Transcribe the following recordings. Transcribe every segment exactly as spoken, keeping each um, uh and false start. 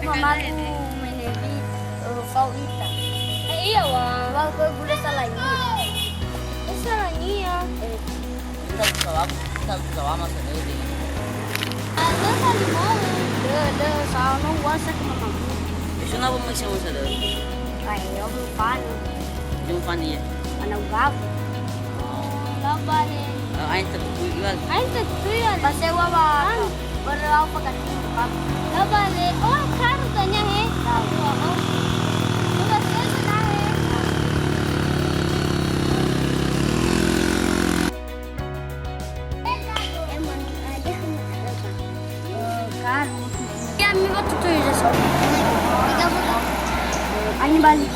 Mamagu meneri, eh, fao ita. Eh, iya, wa. Wa ke gula salania. Eh, salania. Eh. Ita gula, ita gula wa masa dede. Ah, lo salimau. Dede, dede, sa no wa sa ke mamagu. Isu na ba masa dede. Ai, yo, fani. Yo, fani, ya. Ana ugabu. Labale. Eh, ain tetutui iwal. Ain tetutui iwal. Ba sewa wa. An. Berau pagati. Labale. Oh, karu tanya he. Tahu. Oh. Sudah selesai dah he. Emang ada. Eh, karu. Ya, mi waktu tu ya, so. Tiga bulan. Ain balik.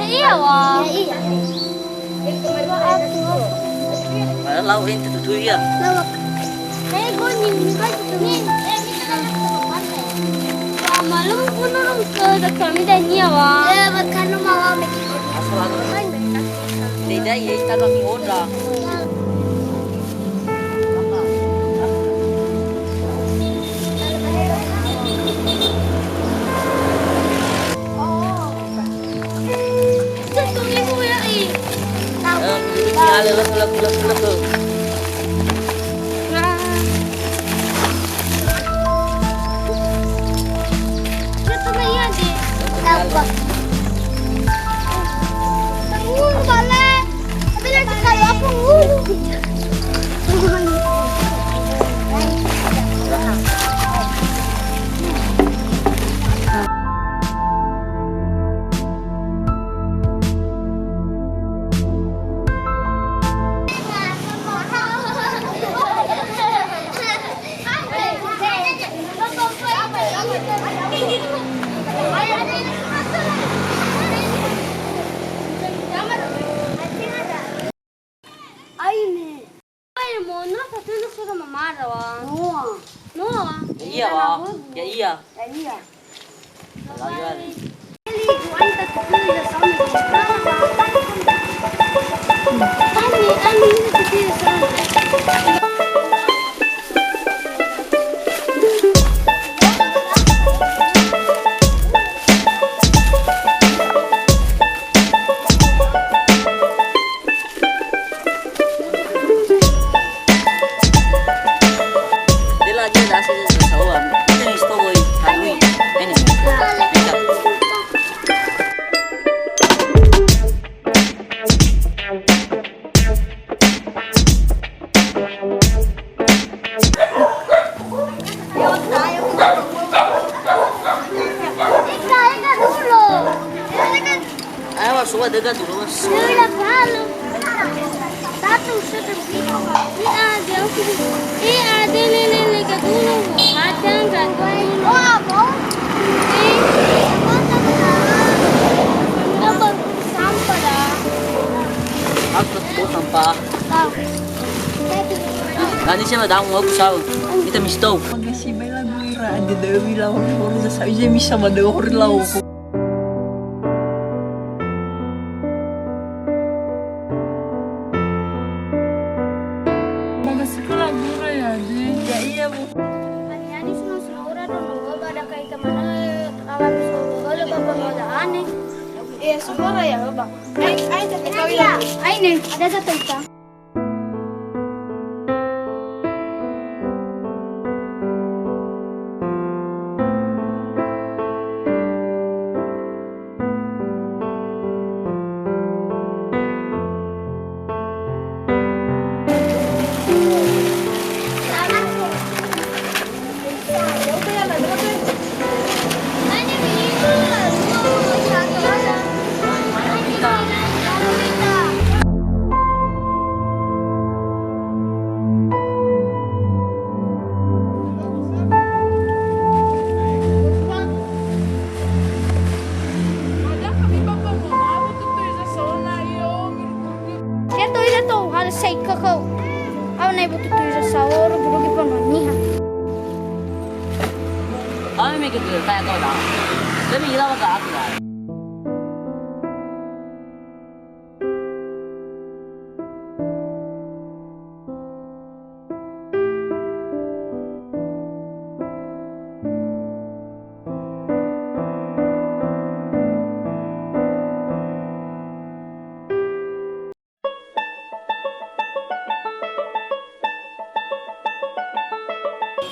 Iya, wa. Padahal lau ente tutui ya. Lau. Malum pun orang ke dekat kami dah ni, wa. Eh, makan rumah wa, makan. Asal aku. Beda ya, kita kami onda. Satu ribu ya, i. Eh, ya, lepas, lepas, lepas, lepas. Nah. Satu lagi ada. Apa? Tunggu, balik. Tapi nanti kalau aku ngulu. Aine. Aine, mo, na tatunu sudah mamara, wa. Noa. Noa. Ya iya, wa. Ya iya. Ya iya. Kami, kami ini tidak sama. Ayo, masuk aja dulu, Mas. Sudah palu. Satu, sudah. Iya, dia. Iya, dia, nenek, nenek, dulu. Ada nggak dulu? Oh, apa? Eh. Apa? Sampah dah. Aku mau sampah. Tahu. Tadi siapa dah mau aku salah. Kita mistau. Makasih baik lagu ira ada dewi lawan orang saya bisa pada orang lawan. Bagus sekolah guru ya, Ji. Ya, iya, Bu. Ani-ani semua sekolah dan dua pada kai kemana, kalau sekolah, kalau bapak mau ada aneh. Iya, sekolah ya, Bang. Ai, ai, tapi kau ya. Ai, nih, ada satu ikan. Taya kau dah. Lebih gila maka aku dah.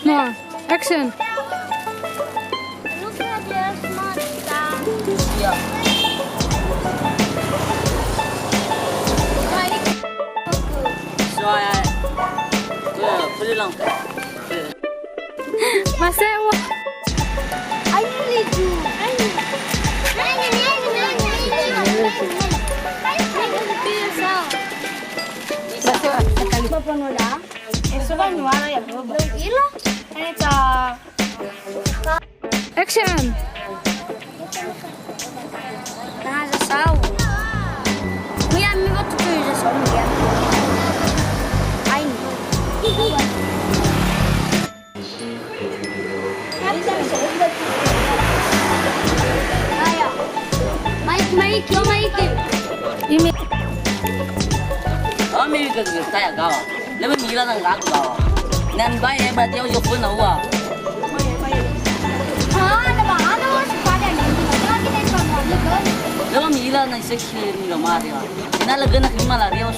Nah, action. Iya. Soalnya, ya, boleh lang. Masih, wah. Ayo, Liju. Ayo. Ayo, ayo, ayo, ayo, ayo. Ayo, ayo, ayo. Masih, wah. Bapak Noda. Eh, suka nuara ya, Bro. Gila. Ini, Cak. Action. Nah, zasau. Muya mi waktu tu zasau muya. Ain. Ayo. Maik, maik, maik. Imi. Ami ke saya gawa. Lebe mila nang gagu gawa. Nan bai hebat ya ujo pun ua. Ah, ada mana was pada ni. Lagi dari kamu lagi. Lebe mila nang seksi mila mari. Ina lagi nak lima lari was.